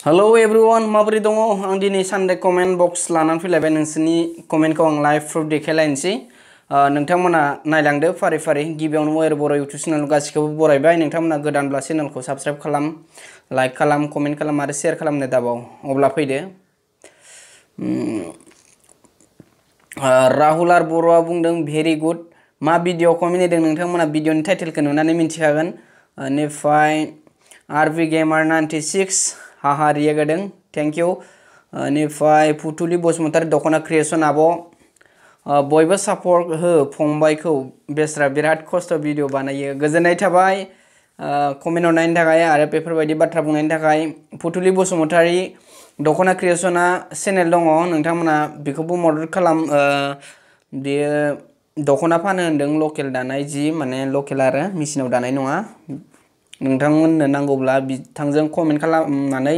hello everyone माबोरै दङ आं दिनै सानडे कमेन्ट बक्स लानानै फैलायबाय नोंसोरनि कमेन्टखौ आं लाइभ प्रुफ देखायलायनोसै नोंथांमोना नायलांदो फारि फारि गिबियावनो मयर बर' इउटुब चेनेल गासिखौबो बरायबाय नोंथांमोना गोदानब्ला चेनेलखौ साबस्क्राइब खालाम लाइक खालाम कमेन्ट खालाम आरो शेयार खालामनो दाबाव अब्ला फैदो राहुल आर बर'आ बुंदों भेरि गुड मा भिडिअ कमेन्ट होदों नोंथांमोना भिडिअनि टाइटेलखौ नुनानै मिन्थिखागोन बेनिफ्राय आरभि गेमार 96 हाहा रियागदों थेंक यू बेनिफ्राय फुथुलि बसुमतारी दखना क्रिएशन आब' बयबो सापर्ट हो फंबायखौ बेस्रा बिराद खस्थ' भिडिअ बानायो गोजोननाय थाबाय कमेन्ट हरनायनि थाखाय आरो बेफोरबायदि बाथ्रा बुंनायनि थाखाय फुथुलि बसुमतारी दखना क्रिएशना चेनेल दङ नोंथांमोना बेखौबो मदद खालाम बेयो दखना फानो होनदों लकेल दानाय जि माने लकेल आरो मेसिनाव दानाय नङा नोंथांमोननो नांगौब्ला बिथांजों कमेन्ट खालामनानै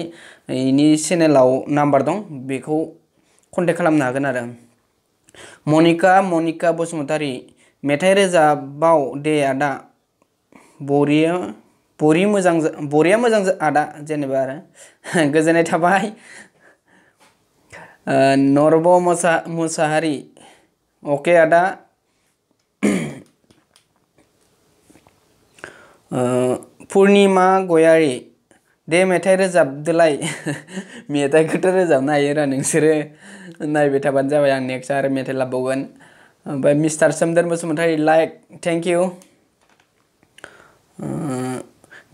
इनि चेनेलाव नाम्बार दं बेखौ कन्टेक्ट खालामनो हागोन आरो मनिका बसुमतारी मेथाइ रोजाबाव दे आदा बरिया मोजां आदा जेनेबा आरो गोजोननाय थाबाय नरब मोसाहारि अके आदा पुर्णिमा गयारी दे मेथाइ रोजाबदोलाय मेथाइखौथ' रोजाबनो हायो रा नोंसोरो नायबाय थाबानो जाबाय आं नेक्स्ट आरो मेथाइ लाबावगोन ओमफ्राय mister Somdon Basumatary like thank you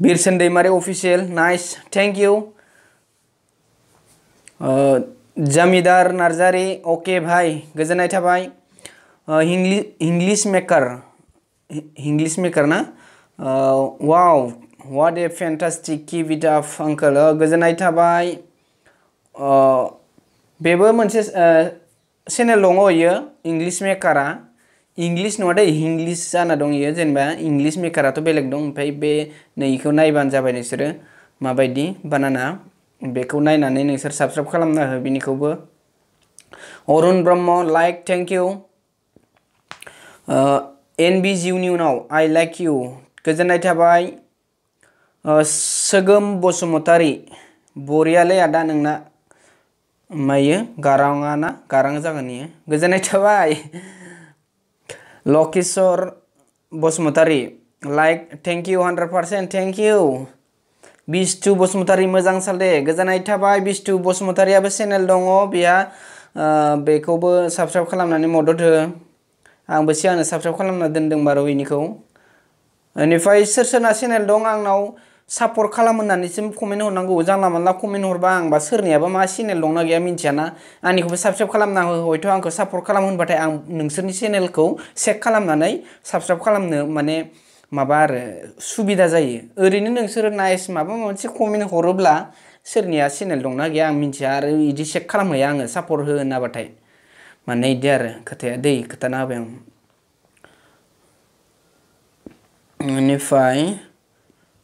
Birson Daimary official nice thank you Jamidar Narzary okay भाई गोजोननाय थाबाय इंग्लिश मेकार ना wow what a fantastic keep it up uncle गोजोननाय थाबाय बेबो मोनसे चेनेल दङ इयो इंग्लिश मेकारा इंग्लिश नङा दे इंग्लिश जाना दं इयो जेनेबा इंग्लिश मेकाराथ' बेलेग दं ओमफ्राय बे नैखौ नायबानो जाबाय नोंसोरो माबायदि बानाना बेखौ नायनानै नोंसोर साबस्क्राइब खालामना हो बिनिखौबो Arun Brahma like thank you NB जिउनि उनाव आई लाइक इउ गोजोननाय थाबाय सोगोम बसुमतारी बरियालै आदा नोंना मायो गारां जागोन इयो गोजोननाय थाबाय Lokeshwar Basumatary like thank you 100% thank you Bistu Basumatary मोजां सालदे गोजोननाय थाबाय बिस्टु बसुमतारीयाबो चेनेल दङ बेहा बेखौबो साबस्क्राइब खालामनानै मदद हो आंबो सिगांनो साबस्क्राइब खालामना दोनदों बारु इनिखौ बेनिफ्राय सोरना चेनेल दं आंनाव सापर्ट खालाम होननानैसो कमेन्ट हरनांगौ जानला मानला कमेन्ट हरबा आंबा सोरनियाबा मा चेनेल दंना गैया मिन्थियाना आंनिखौबो साबस्क्राइब खालामना हो हयथ' आंखौ सापर्ट खालाम होनबाथाय आं नोंसोरनि चेनेलखौ चेक खालामनानै साबस्क्राइब खालामनो माने माबा आरो सुबिदा जायो ओरैनो नोंसोरो नाइस माबा मोनसे कमेन्ट हरोब्ला सोरनिया चेनेल दंना गैया आं मिन्थिया आरो इदि चेक खालामहैया आङो सापर्ट हो होनाबाथाय माने इदि आरो खोथाया दै खोथाना होबाय आं बेनिफ्राय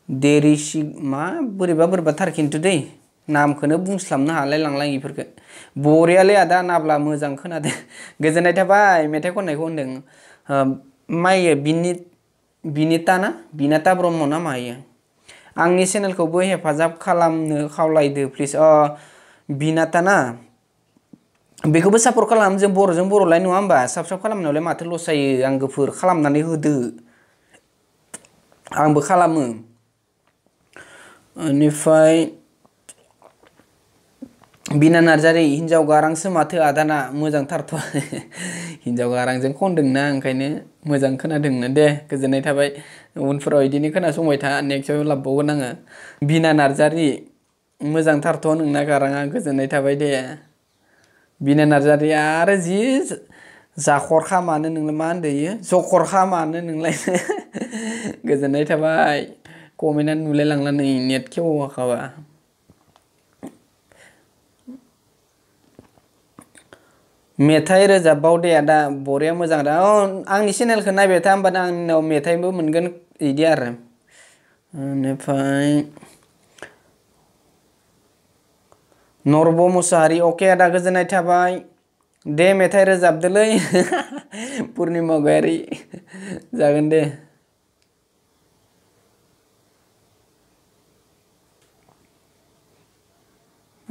देरिसि मा बोरैबाथार खिन्थु दै नामखौनो बुंस्लाबनो हालाय लांलां इफोरखौ बरियालै आदा नाब्ला मोजां खोनादों गोजोननाय थाबाय मेथाइ खननायखौ होनदों मायो बिनिता ब्रह्म ना मायो आंनि चेनेलखौबो हेफाजाब खालामनो खावलायदो प्लिज बिनाता ना बेखौबो सापर्ट खालाम जों बर'जों बर'लाय नङा होमबा साबस्क्राइब खालामनायावलाय माथो लस जायो आंगोफोर खालामनानै होदो आंबो खालामो बेनिफ्राय बिना नार्जारी हिन्जाव गारांसो माथो आदाना मोजांथारथ' हिन्जाव गारांजों खनदोंना ओंखायनो मोजां खोनादोंनो दे गोजोननाय थाबाय उनफोराव बिदिनो खोनासंबाय था नेक्स्टआव लाबबावगोन आङो बिना नार्जारी मोजांथारथ' नोंना गाराङा गोजोननाय थाबाय दे बिना नार्जारी आरो जि जाखरखा मानो नोंलाय मा होनदो इयो जखरखा मानो नोंलाय गोजोननाय थाबाय कमेन्टआ नुलाय लांला नै नेट खेवहाखाबा मेथाइ रोजाबबाव दे आदा बरिया मोजां दा आंनि चेनेलखौ नायबाय था होमबानो आंनाव मेथाइबो मोनगोन इदि आरो बेनिफ्राय नरब मुसाहारि अके आदा गोजोननाय थाबाय दे मेथाइ रोजाबदोलै पुर्णिमा गयारी जागोन दे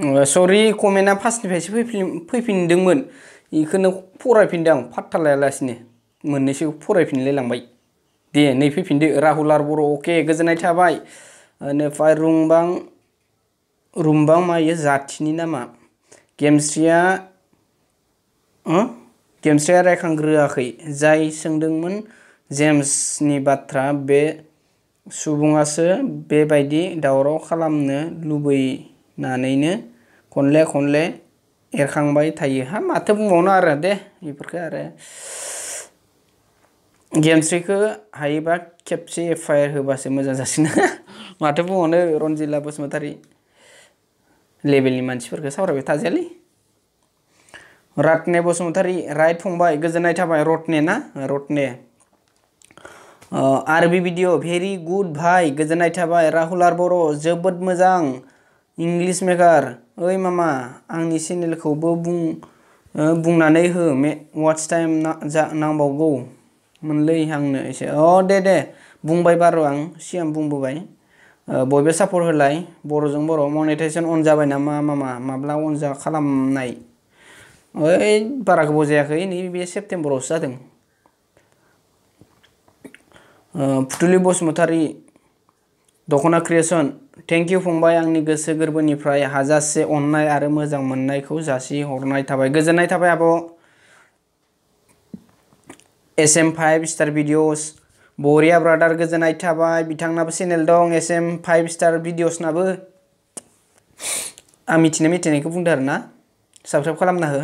सरि कमेन्टआ फार्स्टनिफ्रायसो फैफिनदोंमोन बेखौनो फरायफिनदों आं फात्ता लायालासिनो मोननैसो फरायफिनलाय लांबाय दे नै फैफिनदो राहुल आर बर' अके गोजोननाय थाबाय बेनिफ्राय रुमबां मायो जाथिनि नामा गेमस्रिया रायखांग्रोआखै जाय सोंदोंमोन जेम्सनि बाथ्रा बे सुबुङासो बेबायदि दावराव खालामनो लुबैनानैनो खनले एरखांबाय थायो हा माथो बुंबावनो आरो दे बेफोरखौ आरो गेमस्रिखौ हायोबा खेबसे एफआइआर होबासो मोजां जासिनो माथो बुंबावनो रनजिला बसुमतारी लेभेलनि मानसिफोरखौ सावरायबाय थाजायालै रत्ने बसुमतारी राइट फंबाय गोजोननाय थाबाय रत्ने ना रत्ने आरबि भिडिअ भेरि गुड भाई गोजोननाय थाबाय राहुल आर बर' जोबोद मोजां इंलिश मेकार ओइ मामा आंनि चेनेलखौबो बुंनानै हो वाट्स टाइम नांबावगौ मोनलै आंनो एसे दे बुंबाय बार' आं सिगां बुंबोबाय बयबो सापर्ट होलाय बर'जों बर' मनेटाइजेसन अन जाबाय नामा मामा माब्ला अन खालामनाय ओइ बारा गोबाव जायाखै नैबे सेप्तेम्बरावसो जादों फुथुलि बसुमतारी दखना क्रिएसन थेंक इउ फंबाय आंनि गोसो गोरबोनिफ्राय हाजासे अननाय आरो मोजां मोननायखौ जासिहरनाय थाबाय गोजोननाय थाबाय आब' SM 5 स्टार भिडिअस बरिया ब्रादार गोजोननाय थाबाय बिथांनाबो चेनेल दं SM 5 स्टार भिडिअसनाबो आं मिथिनायखौ बुंदों आरो ना साबस्क्राइब खालामना हो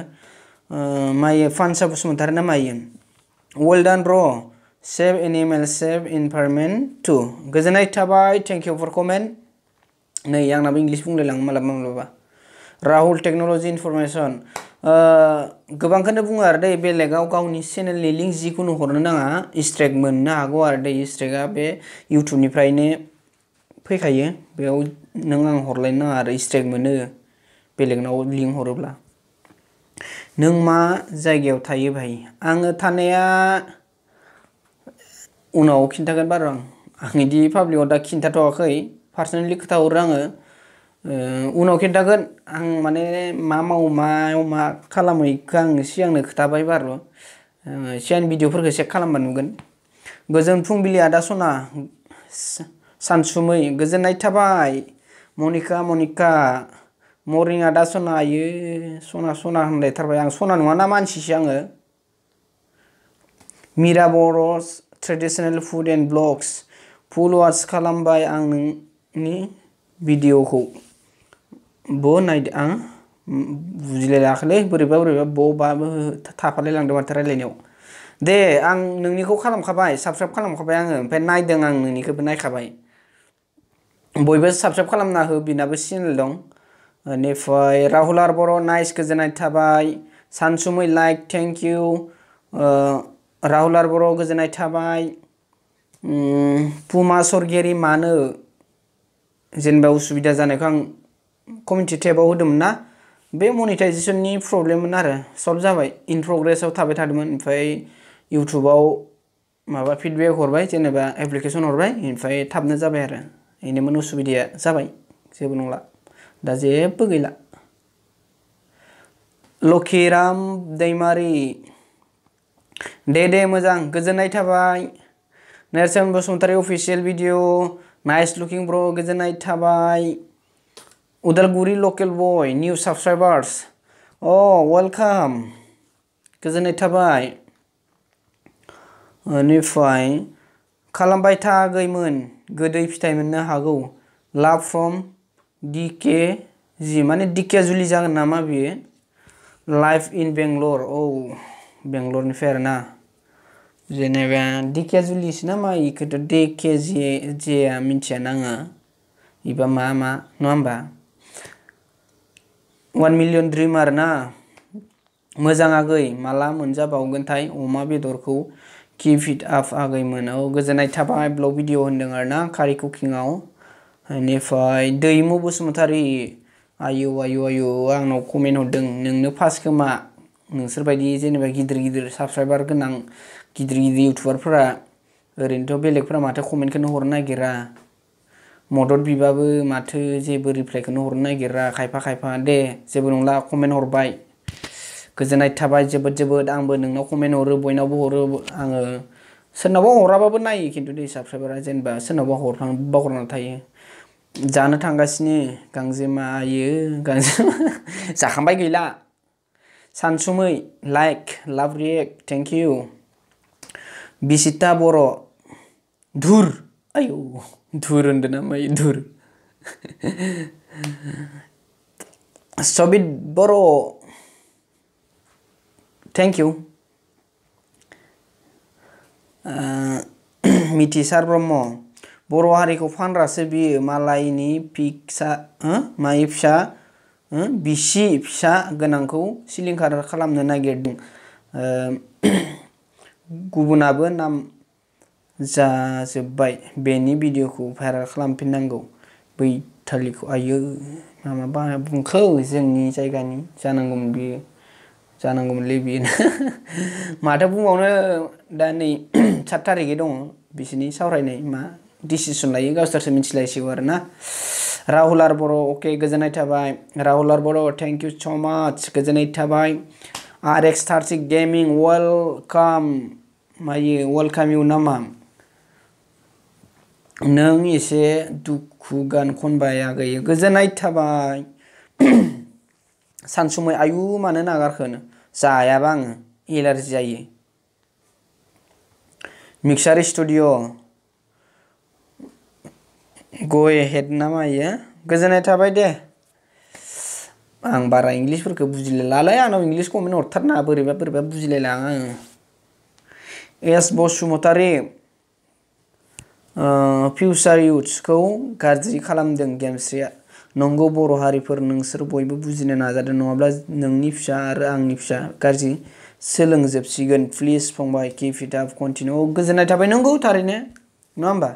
मायो फानसा बसुमतारी ना मायो well done bro save animal save environment टु गोजोननाय थाबाय थेंक इउ फर कमेन्ट नै आंनाबो इंलिश बुंलायलाङो मालाबा राहुल टेक्न'लजि इनफरमेसन गोबांखौनो बुङो आरो दै बेलेगाव गावनि चेनेलनि लिंक जिखुनु हरनो नाङा स्ट्राइक मोननो हागौ आरो दै स्ट्राइकआ बे इउटुबनिफ्रायनो फैखायो बेयाव नों आं हरलायनो नाङा आरो स्ट्राइक मोनो बेलेगनाव लिंक हरोब्ला नों मा जायगायाव थायो भाई आङो थानाया उनाव खिन्थागोन बार' आं बिदि पाब्लिकआव दा खिन्थाथ'वाखै पार्सनेलि खोथाहरो आङो उनाव खिन्थागोन आं माने मा मावो मायाव मा खालामो बेखौ आं सिगांनो खोथाबाय बार' सिगांनि भिडिअफोरखौ चेक खालामबा नुगोन गोजोन फुंबिलि आदा सना सानसुमै गोजोननाय थाबाय मनिका मर्निं आदा सना आयो सना होनलायथारबाय आं सना नङा ना मानसिसो आङो Mira Boro' traditional food and blogs full watch खालामबाय आं नोंनि भिडिअखौ नायदो आं बुजिलायाखैलै बोरैबा बाबो थाफालाय लांदों माथो रायलायनायाव दे आं नोंनिखौ खालामखाबाय साबस्क्राइब खालामखाबाय आङो ओमफ्राय नायदों आं नोंनिखौबो नायखाबाय बयबो साबस्क्राइब खालामना हो बिनाबो चेनेल दं बेनिफ्राय राहुल आर बर' नाइस गोजोननाय थाबाय सानसुमै लाइक थेंक इउ राहुल आर बर' गोजोननाय थाबाय पुमा सरगियारि मानो जेनेबा उसुबिदा जानायखौ आं कमिउनिटि टेबाव होदोंमोन ना बे मनिटाइजेसननि प्रब्लेममोन आरो सल्भ जाबाय इन प्रग्रेसआव थाबाय थादोंमोन ओमफ्राय इउटुबाव माबा फिडबेक हरबाय जेनेबा एप्लिकेसन हरबाय ओमफ्राय थाबनो जाबाय आरो बेनोमोन उसुबिदाया जाबाय जेबो नंला दा जेबो गैला लखिराम दैमारि दे मोजां गोजोननाय थाबाय नेरसोन Basumatary official video nice looking ब्र गोजोननाय थाबाय उदालगुरि लकेल बय निउ साबस्क्राइबार्स वेलकाम गोजोननाय थाबाय बेनिफ्राय खालामबाय था गैमोन गोदै फिथाइ मोननो हागौ लाभ फ्रम डिके जि माने डिके जुलि जागोन नामा बियो लाइफ इन बेंगलर बेंगलरनिफ्राय आरो ना जेनेबा डिके जुलिसो ना मा इखौथ' डिके जिया मिथियाना आङो इबा मा नङा होमबा 1 मिलियन ड्रिम आरो ना मोजां आगै माला मोनजाबावगोनथाय अमा बेदरखौ किप इट आप आगैमोन गोजोननाय थाबाय ब्लग भिडिअ होनदों आरो ना कारि कुकिंआव बेनिफ्राय दैमु बसुमतारी आयु आंनाव कमेन्ट हरदों नोंनो फार्स्ट खोमा नोंसोरबायदि जेनेबा गिदिर साबस्क्राइबार गोनां गिदिर इउटुबारफोरा ओरैनोथ' बेलेगफोरा माथो कमेन्टखौनो हरनो नागिरा मदद बिबाबो माथो जेबो रिप्लाइखौनो हरनो नागिरा खायफा दे जेबो नंला कमेन्ट हरबाय गोजोननाय थाबाय जोबोद आंबो नोंनाव कमेन्ट हरो बयनावबो हरो आङो सोरनावबा हराबाबो नायो खिन्थु दै साबस्क्राइबारा जेनेबा सोरनावबा हरफ्लांबा थायो जानो थांगासिनो गांजेमा आयो गांजेमा जाखांबाय गैला सानसुमै लाइक लाभ रिएक्ट थेंक इउ बिसिता बर' धुर आयौ धुर होनदों ना मायो धुर सबित बर' थेंक इउ मिथिसार ब्रह्म बर' हारिखौ फानग्रासो बियो मालायनि माइ फिसा बिसि फिसा गोनांखौ सिलिंखार खालामनो नागिरदों गुबुनाबो नाम जाजोब्बाय बेनि भिडिअखौ भाइरेल खालामफिननांगौ बैथालिखौ आयो माबा बुंखो जोंनि जायगानि जानांगौमोनलै बियो माथो बुंबावनो दा नै 7 थारिखै दङ बिसोरनि सावरायनाय मा डिसिसन लायो गावसोरसो मिथिलायसिगौ आरो ना राहुल आर बर' अके गोजोननाय थाबाय राहुल आर बर' थेंक इउ स' माच गोजोननाय थाबाय RX36 गेमिं वेलकाम इउ नामा नों एसे दुखु गान खनबाय आगैयो गोजोननाय थाबाय सानसुमै आयु मानो नागारखोनो जायाबा आङो एलार्जि जायो मिक्सार स्टुडिअ गो हेड ना मायो गोजोननाय थाबाय दे आं बारा इंलिसफोरखौ बुजिलायलांलै आंनाव इंलिस कमेन्ट हरथारना बोरैबा बुजिलायलाङा आङो एस बसुमतारी फिउचार इउथ्सखौ गाज्रि खालामदों गेमस्रिया नंगौ बर' हारिफोर नोंसोर बयबो बुजिनो नाजादों नङाब्ला नोंनि फिसा आरो आंनि फिसा गाज्रि सोलोंजोबसिगोन प्लिज फंबाय किप इट आप कन्टिनिउ गोजोननाय थाबाय नंगौ थारैनो नङा होमबा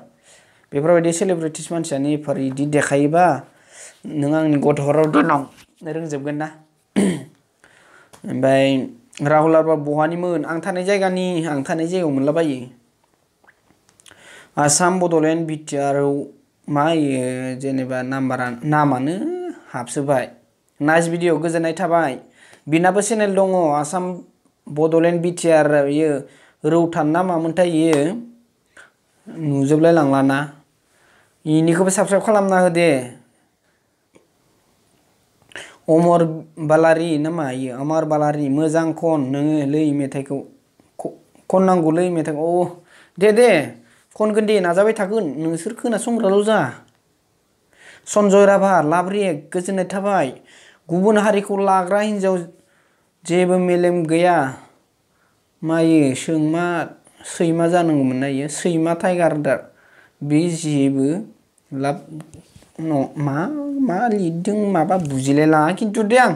बेफोरबायदि सेलिब्रिटिस मानसियानो एफोर इदि देखायोबा नों आंनि गथ'फोराव देनां रोंजोबगोन ना ओमफ्राय राहुल आरबा बहानिमोन आं थानाय जायगायाव मोनलाबायो आसाम बड'लेण्ड बिटिआरआव मा होयो जेनेबा नामानो हाबसोबाय नाइस भिडिअ गोजोननाय थाबाय बिनाबो चेनेल दङ आसाम बड'लेण्ड बिटिआर इयो रौथान ना मामोनथाय इयो नुजोबलाय लांलाना इनिखौबो साबस्क्राइब खालामना हो दे अमर बालारि नामा इयो अमर बालारि मोजां खन नोङो लै मेथाइखौ खननांगौलै मेथाइखौ दे खनगोन दे नाजाबाय थागोन नोंसोर खोनासंग्राल' जा सन्जय राभा लाभ रिएक्ट गोजोननाय थाबाय गुबुन हारिखौ लाग्रा हिन्जाव जेबो मेलेम गैया मायो सैमा जानांगौमोन ना इयो सैमा टाइगार बे जेबो लाब मा लिरदों माबा बुजिलायलाङा खिन्थु दे आं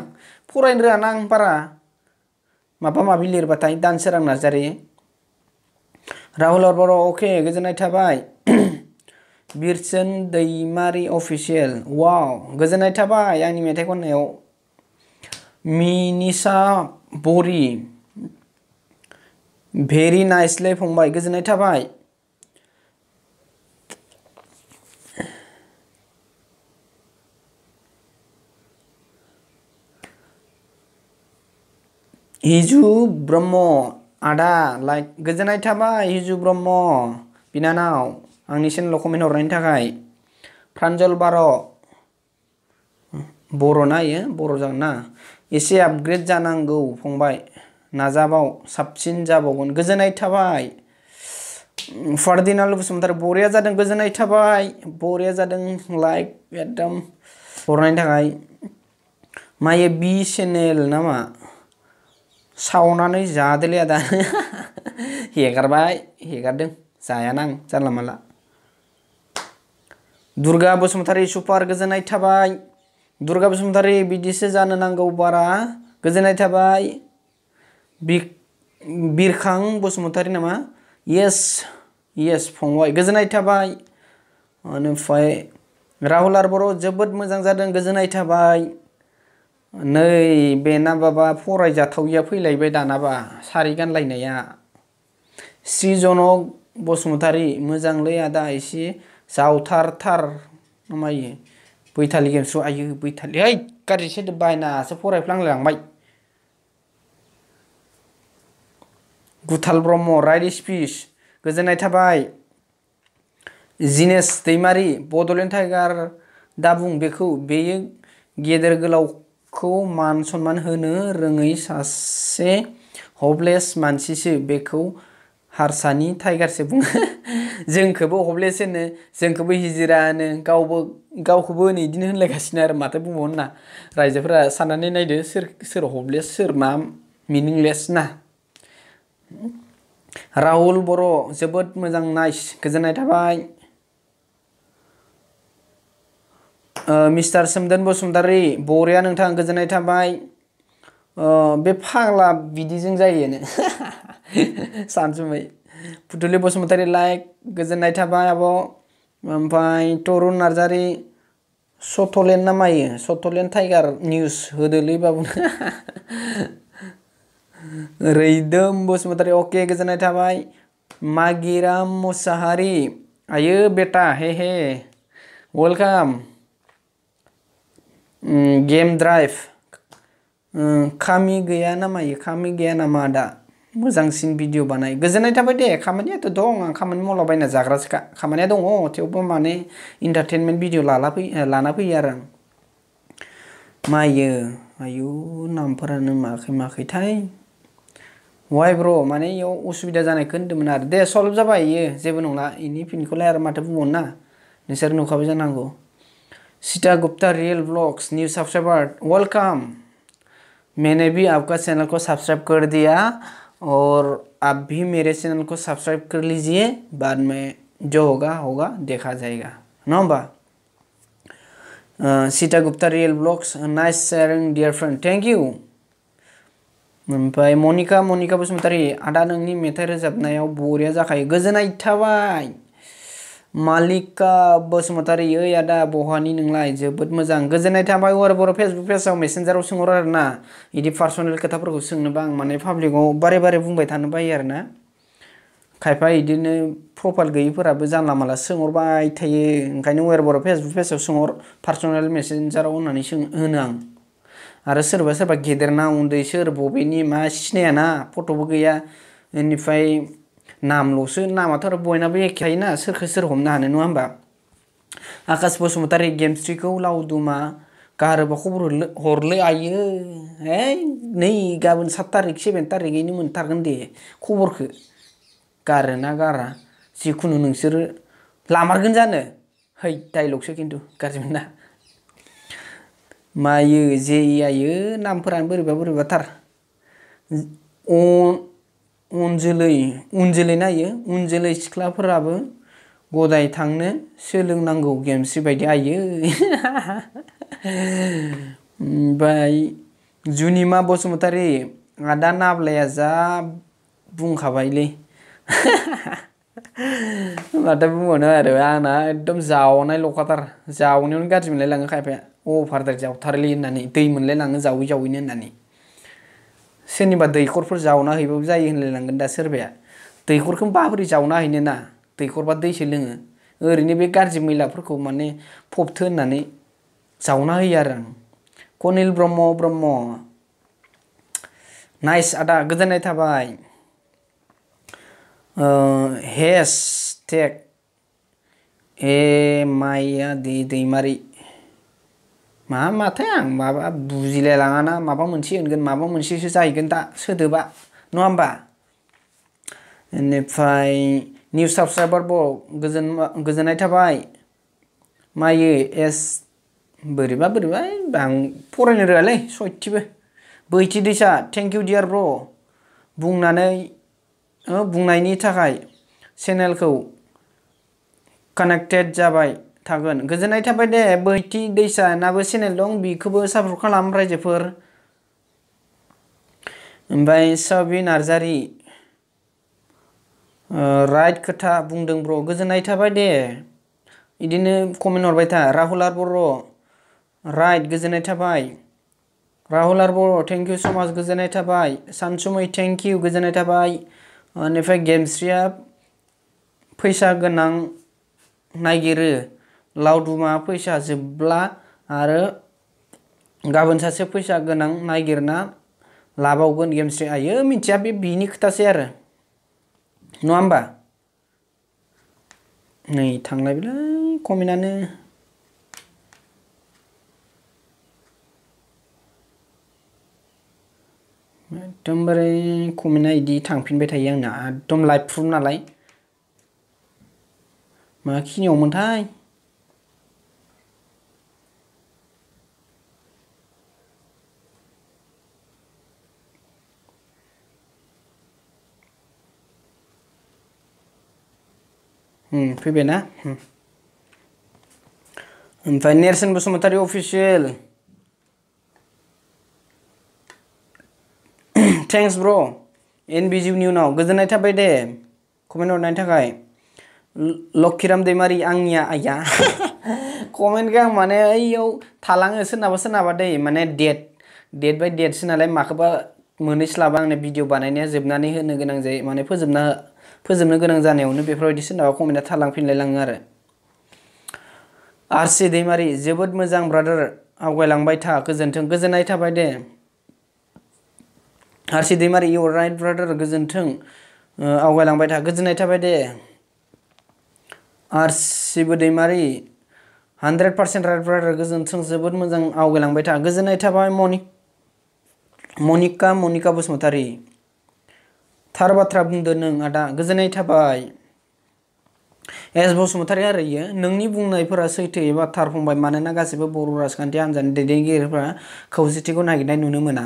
फरायनो रोङाना आं बारा माबा माबि लिरबाथाय दानसोरां नार्जारि राहुल बर' अके गोजोननाय थाबाय बिरसोन दैमारि अफिसियेल वाव गोजोननाय थाबाय आंनि मेथाइ खननायाव मिनिसा बरि भेरि नाइसलै फंबाय गोजोननाय थाबाय हिजु ब्रह्म आदा लाइक गोजोननाय थाबाय हिजु ब्रह्म बिनानाव आंनि चेनेलाव कमेन्ट हरनायनि थाखाय प्रान्जल बार' बर'ना इयो बर' जागोन ना एसे आपग्रेड जानांगौ फंबाय नाजाबाव साबसिन जाबावगोन गोजोननाय थाबाय फारदिनाल बसुमतारी बरिया जादों गोजोननाय थाबाय बरिया जादों लाइक एकदम हरनायनि थाखाय मायो बि चेनेल नामा सावनानै जादोलै आदा हेगारदों जायाना आं जानला मानला दुर्गा बसुमतारी सुपार गोजोननाय थाबाय दुर्गा बसुमतारी बिदिसो जानो नांगौ बारा गोजोननाय थाबाय बिरखां बसुमतारी नामा येस फंबाय गोजोननाय थाबाय ओमफ्राय राहुल आर बर' जोबोद मोजां जादों गोजोननाय थाबाय नै बेना बाबा फरायजाथाविया फैलायबाय दानाबा सारि गानलायनाया श्रीजनक बसुमतारी मोजांलै आदा एसे जावथारथार मायो बैथालि गेम्स आयो बैथालि है गाज्रि सोदोब बायनासो फरायफ्लांलांबाय गुथाल ब्रह्म राइट स्पिच गोजोननाय थाबाय जिनेस दैमारि बड'लेण्ड टाइगार दाबुं बेखौ बेयो गेदेर गोलावखौ मान सनमान होनो रोङै सासे हपलेस मानसिसो बेखौ हारसानि टाइगारसो बुङो जोंखौबो हपलेस होनो जोंखौबो हिजिरा होनो गावखौबो नै इदिनो होनलायगासिनो आरो माथो बुंबावनो ना रायजोफोरा साननानै नायदो सोर हपलेस सोर मा मिनिंलेस ना राहुल बर' जोबोद मोजां नाइस गोजोननाय थाबाय मिस्टार सोमदोन बसुमतारी बरिया नोंथां गोजोननाय थाबाय बे फाग्ला बिदिजों जायोनो सानसुमै फुथुलि बसुमतारी लाइक गोजोननाय थाबाय आब' ओमफ्राय तरुन नार्जारि सथलेण्ड ना मायो सथलेण्ड टाइगार निउस होदोलै बाबु रैदोम बसुमतारी अके गोजोननाय थाबाय मागिराम मुसाहारि आयो बेटा हे वेलकाम गेम ड्राइभ खामि गैया ना मायो खामि गैया नामा दा मोजांसिन भिडिअ बानाय गोजोननाय थाबाय दे खामानियाथ' दं आं खामानि मावलाबायना जाग्रासोखा खामानिया दङ थेवबो माने इन्टारटेनमेन्ट भिडिअ लाना फैयो आरो आं मायो आयु नामफोरानो माखैथाय वाइ ब्र माने इयाव उसुबिदा जानायखौ होन्दोंमोन आरो दे सल्भ जाबाय इयो जेबो नंला इनि फिनखौलाय आरो माथो बुंबावनो ना नोंसोर नुखाबाय जानांगौ Sita Gupta real blogs new subscriber welcome मैंने भी आपका चैनल को सब्सक्राइब कर दिया और आप भी मेरे चैनल को सब्सक्राइब कर लीजिए बाद में जो होगा देखा जाएगा ना होमबा Sita Gupta real blogs nice sharing dear friend thank you ओमफ्राय मनिका बसुमतारी आदा नोंनि मेथाइ रोजाबनायाव बरिया जाखायो गोजोननाय थाबाय मालिका बसुमतारी ओइ आदा बहानि नोंलाय जोबोद मोजां गोजोननाय थाबाय बर' फेसबुक पेजाव मेसेन्जाराव सोंहर आरो ना इदि पार्सनेल खोथाफोरखौ सोंनोबा आं माने पाब्लिकआव बारे बुंबाय थानो बायो आरो ना खायफा इदिनो प्रफाइल गैयिफोराबो जानला माला सोंहरबाय थायो ओंखायनो बर' फेसबुक पेजाव सोंहर पार्सनेल मेसेन्जाराव होननानै होनो आं आरो सोरबा गेदेरना उन्दै सोर बबेनि मा सिनायाना फट'बो गैया बेनिफ्राय नामल'सो नामाथ' आरो बयनाबो एखे थायोना सोरखौ सोर हमनो हानो नङा होमबा आकाश बसुमतारी गेमस्ट्रिखौ लावदुमा गारोबा खबर हरलै आयो नै गाबोन 7 तारिख 7 तारिखैनो मोनथारगोन दे खबरखौ गारोना गारा जिखुनु नोंसोरो लामारगोन जानो है डाइलगसो खिन्थु गाज्रि मोना मायो जे आयो नामफोरानो बोरैबाथार उनजोलै नायो उनजोलै सिख्लाफोराबो गदाय थांनो सोलोंनांगौ गेमस्रि बायदि आयो ओमफ्राय जुनिमा बसुमतारी आदा नाब्लाया जा बुंखाबायलै माथो बुंबावनो आरो आंना एकदम जावनाय लखाथार जावनायावनो गाज्रि मोनलायलाङो खायफाया अभारद्राय जावथारलै होननानै दै मोनलायलाङो जावैनो होननानै सोरनिबा दैखरफोर जावना हैबाबो जायो होनलायलांगोन दा सोरबाया दैखरखौ माबोरै जावना हैनो ना दैखरबा दैसो लोङो ओरैनो बे गाज्रि मैलाफोरखौ माने फबथो होननानै जावना होयो आरो आं कनिल ब्रह्म नाइस आदा गोजोननाय थाबाय हेशटेग माया दैमारि माथाय आं माबा बुजिलायलाङाना माबा मोनसे होनगोन माबा मोनसेसो जाहैगोन दा सोदोबा नङा होमबा बेनिफ्राय निउ साबस्क्राइबार गोजोननाय थाबाय मायो एस बोरैबा आं फरायनो रोङालै सयथिबो बैथि दैसा थेंक इउ डियार ब्र बुंनायनि थाखाय चेनेलखौ कानेक्टेड जाबाय थागोन गोजोननाय थाबाय दे बैथि दैसानाबो चेनेल दं बेखौबो सापर्ट खालाम रायजोफोर ओमफ्राय साबि नार्जारि राइट खोथा बुंदों ब्र गोजोननाय थाबाय दे इदिनो कमेन्ट हरबाय था राहुल आर बर' राइट गोजोननाय थाबाय राहुल आर बर' थेंक इउ स माच गोजोननाय थाबाय सानसुमै थेंक इउ गोजोननाय थाबाय बेनिफ्राय गेमस्रिया फैसा गोनां नागिरो लावदुमा फैसा जोबब्ला आरो गाबोन सासे फैसा गोनां नागिरना लाबावगोन गेमस्रि आयो मिथिया बिनि खोथासै आरो नङा होमबा नै थांलायबाय कमेन्टआनो एकदमबारे कमेन्टआ इदि थांफिनबाय थायो आंना एकदम लाइभ प्रुफ नालाय मा खिनियावमोनथाय फैबायना ओमफ्राय नेरसोन बसुमतारी अफिसियेल थेंक्स ब्र एनबिजिउनि उनाव गोजोननाय थाबाय दे कमेन्ट हरनायनि थाखाय लक्षिराम दैमारि आंनिया आया कमेन्टखौ आं माने ओइयाव थालाङो सोरनाबा दै माने डेट बाय डेटसो नालाय माखौबा मोनहैस्लाबा आंनो भिडिअ बानायनाया जोबनानै होनो गोनां जायो माने फोजोबनो गोनां जानायावनो बेफोरबायदि सोरनाबा कमेन्टआ थालांफिनलायलाङो आरो आरसि दैमारि जोबोद मोजां ब्रादार आवगायलांबाय था गोजोन्थों गोजोननाय थाबाय दे आरसि दैमारि इउ राइट ब्रादार गोजोन्थों आवगायलांबाय था गोजोननाय थाबाय दे आरसिबो दैमारि 100% राइट ब्रादार गोजोन्थों जोबोद मोजां आवगायलांबाय था गोजोननाय थाबाय मनिका बसुमतारी थार बाथ्रा बुंदो नों आदा गोजोननाय थाबाय एस बसुमतारी आरो इयो नोंनि बुंनायफोरा सैथो एबा थार फंबाय मानोना गासिबो बर' राजखान्थि हान्जानि दैदेनगिरिफोरा खौसेथिखौ नागिरनाय नुनो मोना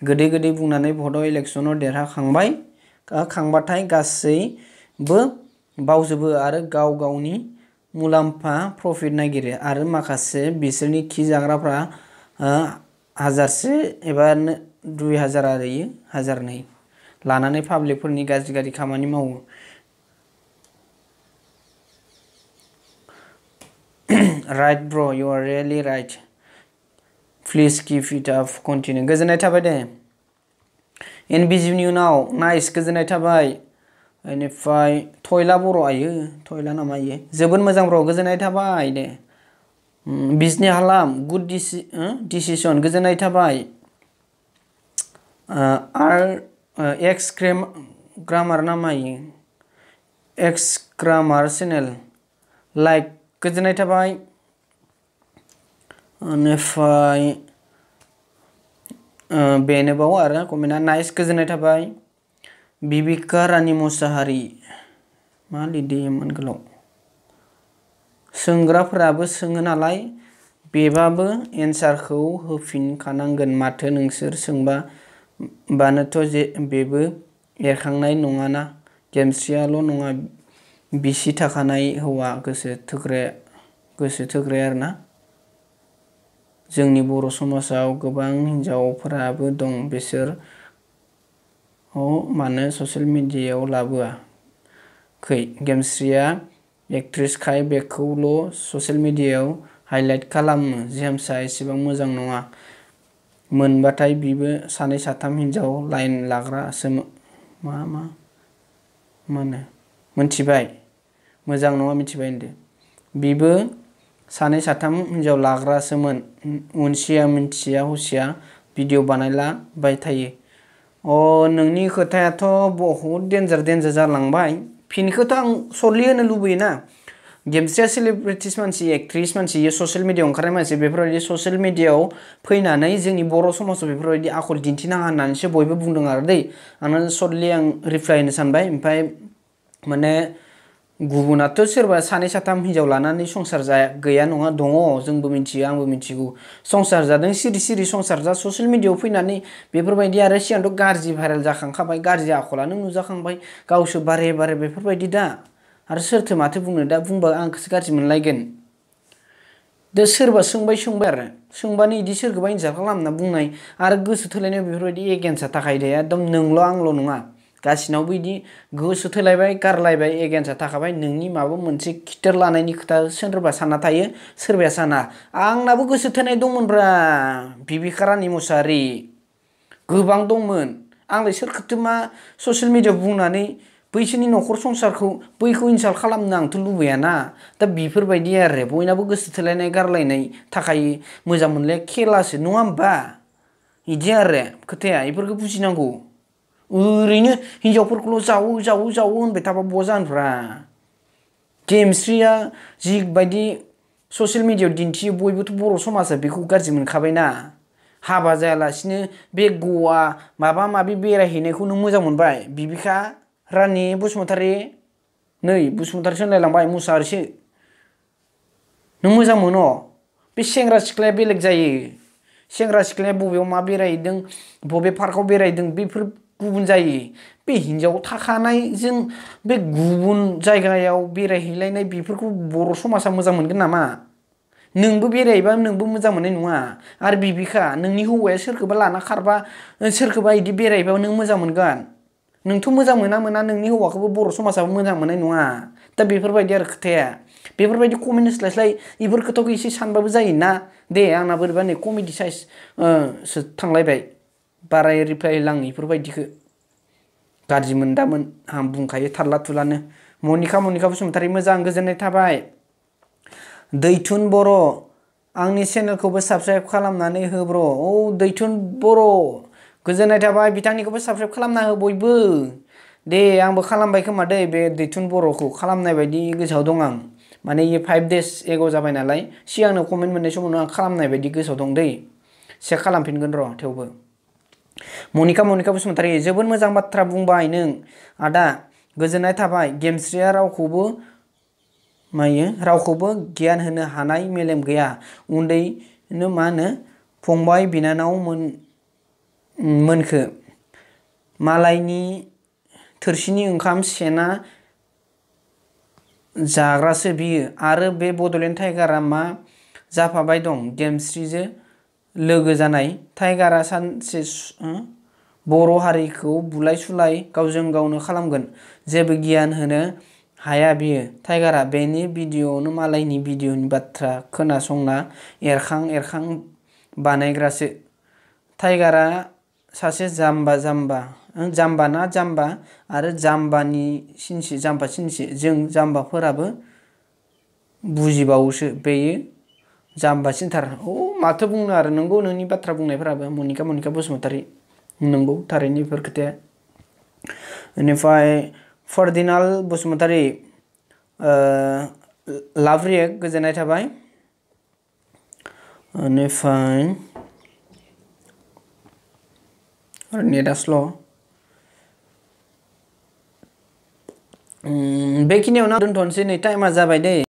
गोदै बुंनानै भटआव इलेक्सनाव देरहाखांबाथाय गासैबो बावजोबो आरो गावनि मुलाम्फा प्रफिट नागिरो आरो माखासे बिसोरनि खि जाग्राफ्रा 1000 एबा 2000 आरो इयो 1002 लानानै पाब्लिकफोरनि गाज्रि खामानि मावो right bro you are really right please keep it up continue गोजोननाय थाबाय दे एनबिजिनि उनाव नाइस गोजोननाय थाबाय बेनिफ्राय थयला बर' आयो थयला नामा इयो जोबोद मोजां ब्र गोजोननाय थाबाय दे बिजनि हालाम गुड डिसिसन गोजोननाय थाबाय एक्स ग्रामार नामा इयो एक्स ग्रामार चेनेल लाइक गोजोननाय थाबाय बेनिफ्राय बेनोबाव आरो कमेन्टआ नाइस गोजोननाय थाबाय बिबिका रानी मुसाहारि मा लिरदोंमोन गोलाव सोंग्राफोराबो सोङो नालाय बेबाबो एन्सारखौ होफिनखानांगोन माथो नोंसोर सोंबानोथ' बेबो एरखांनाय नङाना गेमस्रियाल' नङा बिसि थाखानाय हौवा गोसो थोग्राया आरोना जोंनि बर' समाजाव गोबां हिन्जावफोराबो दं बिसोर मानो ससियेल मिडियायाव लाबोआखै गेमस्रिया एक्ट्रेसखाय बेखौल' ससियेल मिडियायाव हाइलाइट खालामो जेम्सआ एसेबां मोजां नङा मोनबाथाय बिबो 2-3 हिन्जाव लाइन लाग्रासो मा होनो मोनथिबाय मोजां नङा मिथिबाय होनदो बिबो 2-3 हिन्जाव लाग्रासोमोन उनसिया मिन्थिया हुसिया भिडिअ बानायलाबाय थायो नोंनि खोथायाथ' बहुत डेन्जार जालांबाय फिनखौथ' आं सर्टलि होनो लुबैयोना गेमस्रिया सेलिब्रिटिस मानसि एक्ट्रेस मानसि ससियेल मिडियायाव ओंखारनाय मानसि बेफोरबायदि ससियेल मिडियायाव फैनानै जोंनि बर' समाजाव बेफोरबायदि आखल दिन्थिनाङा होननानैसो बयबो बुंदों आरो दै आंनो सर्टलि आं रिप्लाइ होनो सानबाय ओमफ्राय माने गुबुनाथ' सोरबा 2-3 हिन्जाव लानानै संसार गैया नङा दङ जोंबो मिथियो आंबो मिथिगौ संसार जादों सिरि संसार जा ससियेल मिडियायाव फैनानै बेफोरबायदि आरो सिगांथ' गाज्रि भाइरेल जाखांखाबाय गाज्रि आखलानो नुजाखांबाय गावसो बारे बेफोरबायदि दा आरो सोरथो माथो बुंनो दा बुंबा आंखौसो गाज्रि मोनलायगोन दा सोरबा सोंबाय आरो सोंबानो इदि सोरखौबा इनसाल्ट खालामना बुंनाय आरो गोसो थोलायनायाव बेफोरबायदि एगेन्स्टआ थाखायो दे एकदम नोंल' आंल' नङा गासिनावबो इदि गोसो थोलायबाय गारलायबाय एगेन्स्टआ थाखाबाय नोंनि माबा मोनसे खिथेर लानायनि खोथा सोरबा सानना थायो सोरबाया साना आंनाबो गोसो थोनाय दंमोनब्रा बिबिका रानी मुसाहारि गोबां दंमोन आंलाय सोरखौथो मा ससियेल मिडियायाव बुंनानै बैसोरनि न'खर संसारखौ बैखौ इनसाल्ट खालामनो आंथ' लुबैयाना दा बेफोरबायदि आरो बयनाबो गोसो थोलायनाय गारलायनाय थाखायो मोजां मोनलाय खेलासो नङा होमबा इदि आरो खोथाया इफोरखौ बुजिनांगौ ओरैनो हिनजावफोरखौल' जावो जावो जावो होनबाय थाबा बहा जानोब्रा गेमस्रिया जिबायदि ससियेल मिडियायाव दिन्थियो बयबोथ' बर' समाजा बेखौ गाज्रि मोनखाबायना हाबा जायालासिनो बे गवा माबा माबि बेरायहैनायखौ नों मोजां मोनबाय बिबिका रानि बसुमतारी नै बसुमतारीसो होनलायलांबाय मुसाहारिसो नों मोजां मोनो बे सेंग्रा सिख्लाया बेलेग जायो सेंग्रा सिख्लाया बबेयाव मा बेरायहैदों बबे पार्कआव बेरायदों बेफोर गुबुन जायो बे हिनजाव थाखानायजों बे गुबुन जायगायाव बेरायहैलायनाय बेफोरखौ बर' समाजा मोजां मोनगोन नामा नोंबो बेरायहैबा नोंबो मोजां मोननाय नङा आरो बिबिका नोंनि हौवाया सोरखौबा लाना खारबा सोरखौबा इदि बेरायहैबा नों मोजां मोनगोन नोंथ' मोजां मोना नोंनि हौवाखौबो बर' समाजाबो मोजां मोननाय नङा दा बेफोरबायदि आरो खोथाया बेफोरबायदि कमेन्ट होस्लायस्लाय इफोर खोथाखौ एसे सानबाबो जायोना दे आंना बोरैबा नै कमेडि साइज सो थांलायबाय बाराय रिप्लाय लां इफोरबायदिखो गाज्रि मोनदामोन आं बुंखायो थारला थुलानो मनिका बसुमतारी मोजां गोजोननाय थाबाय दैथुन बर' आंनि चेनेलखौबो साबस्क्राइब खालामनानै हो ब्र' औ दैथुन बर' गोजोननाय थाबाय बिथांनिखौबो साबस्क्राइब खालामना हो बयबो दे आंबो खालामबाय खोमा दै बे दैथुन बर'खौ खालामनाय बायदि गोसोआव दं आं माने इयो 5 days एगो जाबाय नालाय सिगांनो कमेन्ट मोननाय समावनो आं खालामनाय बायदि गोसोआव दं दै चेक खालामफिनगोन र' थेवबो मनिका बसुमतारी जोबोद मोजां बाथ्रा बुंबाय नों आदा गोजोननाय थाबाय गेमस्रिया रावखौबो गियान होनो हानाय मेलेम गैया उन्दैनो मा होनो फंबाय बिनानाव मोनखो मालायनि थोरसिनि ओंखाम सेना जाग्रासो बियो आरो बे बड'लेण्ड टाइगारा मा जाफाबाय दं गेमस्रिजो लोगो जानाय टाइगारा सानसे बर' हारिखौ बुलाय सुलाय गावजों गावनो खालामगोन जेबो गियान होनो हाया बियो टाइगारा बेनि भिडिअ'नो मालायनि भिडिअ'नि बाथ्रा खोनासंना एरखां बानायग्रासो टाइगारा सासे जाम्बा आरो जाम्बासिनसो जों जाम्बाफोराबो बुजिबावोसो बेयो जाम्बासिनथार माथो बुंनो आरो नंगौ नोंनि बाथ्रा बुंनायफोराबो मनिका बसुमतारी नंगौ थारैनो बेफोर खोथाया बेनिफ्राय फरदिनाल बसुमतारी लाभ रिएक्ट गोजोननाय थाबाय बेनिफ्राय नेटआ स्ल' बेखिनियावनो दोनथ'नोसै नै टाइमा जाबाय दै